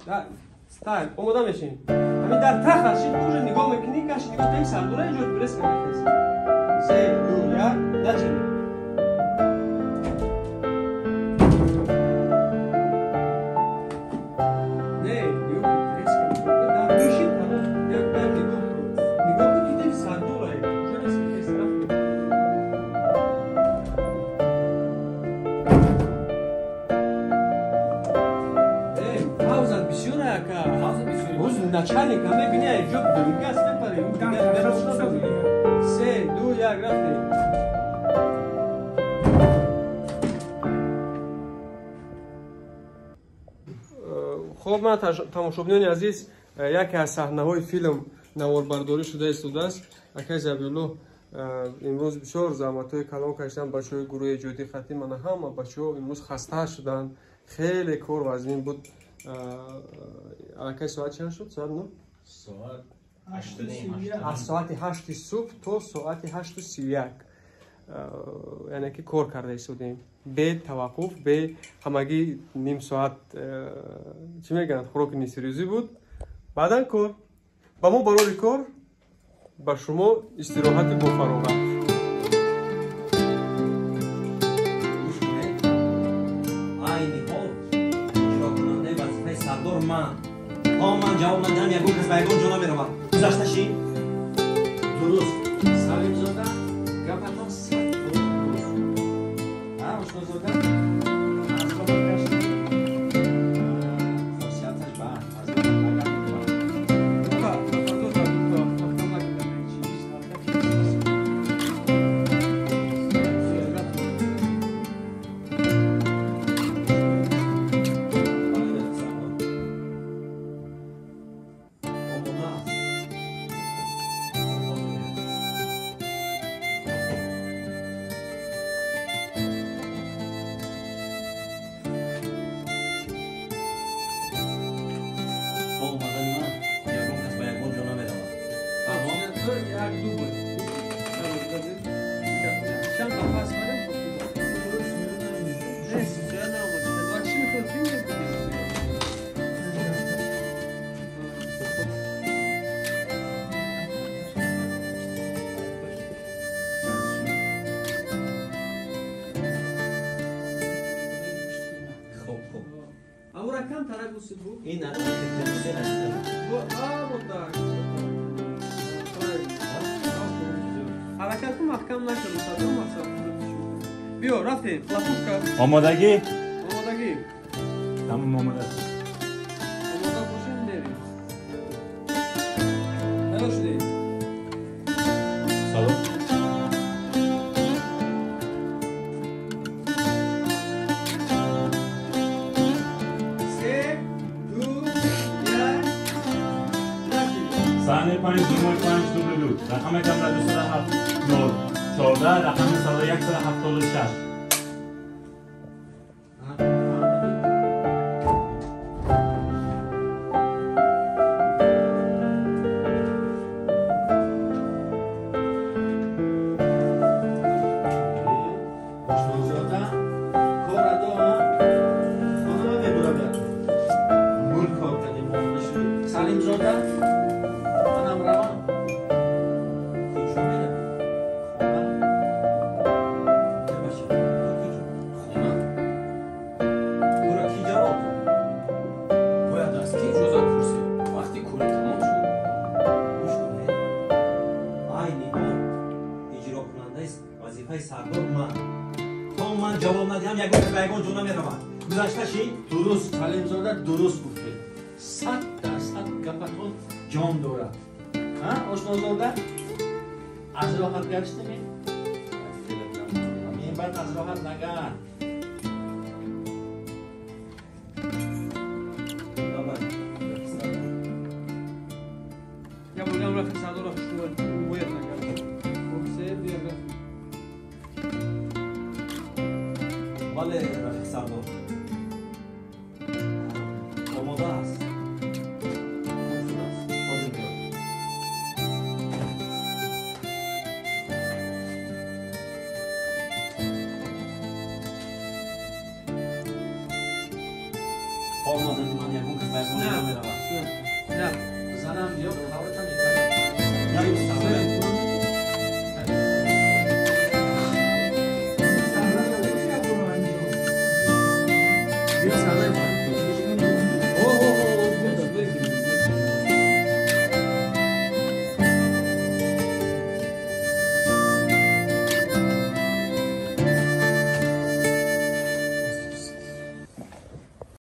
Так, омода мешем. Ҳамин дар тах шид уже нигоҳ мекунӣ, гашти нигоҳ таи сардора иҷо брес мехез. 3 2 1 начали. Не, нигоҳ брес дар души тамом, як дар нигоҳ кун. Нигоҳ кун ки таи сардора уже брес мехез рафт. Пауза бисёр ака. Боз начальник ҳам мебини, ҷо газ мепаре. 3 2 1 рафтем. Хоб, ман тамошобинони азиз, яке аз саҳнаҳои филм наворбардорӣ шуда истодааст. Акай Забиулло имрӯз бисёр заҳматҳои калон кашиданд. Бачаҳои гурӯҳи эҷодии хаттӣ, мана ҳама бачаҳо имрӯз хаста шуданд. Хеле кор вазнин буд. Аллакай соат чанд шуд? Соат 9? Соат 8:30. Аз соати 8 субҳ то соати 8:31. Яъне ки кор карда истодем. Бе таваққуф, бе ҳамагӣ ним соат чӣ мегӯянд, хӯроки нисфирӯзӣ буд. Баъдан кор. Ба мо барори кор, ба шумо истироҳати бофароғат. Айни ҳол иҷрокунандаи вазифаи сардор ман. То ман ҷавоб надиҳам, ягон кас ба ягон ҷо намеравад. Гузашта ши? Дуруст. Салимзода, гапатон 100% дуруст. Ошнозода, аз роҳат гаштед. Хосияташ ба аз роҳат нагардид. Омода аст. То омадани ман ягон кас ба ягон ҷо намеравад. Хоб, хоб. Ин Ҳаракат кун, маҳкам накун, садо мақсад. Биё, рафтем, хлопушка. Омодагӣ? Омодагӣ. Тамом, омода. Омода бошем, мерем. Тайёр шудем. Салом. 3 2 1 начали. صحنه 5 دوم 5 دوبل 2 رقم کمره 207 0 14 رقم 176. Ошнозода, кор адо, хонама мебурад. Мул кор кардем, омода шудем. Салимзода, манам равам. Куҷо меравӣ? Хона. Э, бача, ту куҷо? Хона. Туро кӣ ҷавоб дод? Бояд аз кӣ иҷозат пурсед? Вақти кори тамом шуд. Гӯш кунед. Айни ҳол иҷрокунандаи вазифаи сардор ман. То ман ҷавоб надиҳам, ягон кас ба ягон ҷо намеравад. Гузашта ши? Дуруст, Салимзода, дуруст гуфтед. 100% гапатон ҷон дорад. Ошнозода, аз роҳат гаштем? Мин баъд аз роҳат нагард. Давай, сардор. Я бурдам рафти сардора хушнуд, бояд накард. Хоб, 3 2 1 рафтем. Бале, рафиқ сардор. Омода аст. Хуб шудааст. Ҳозир меоям. намеравад. На. Занам биё, қаврата мекардам.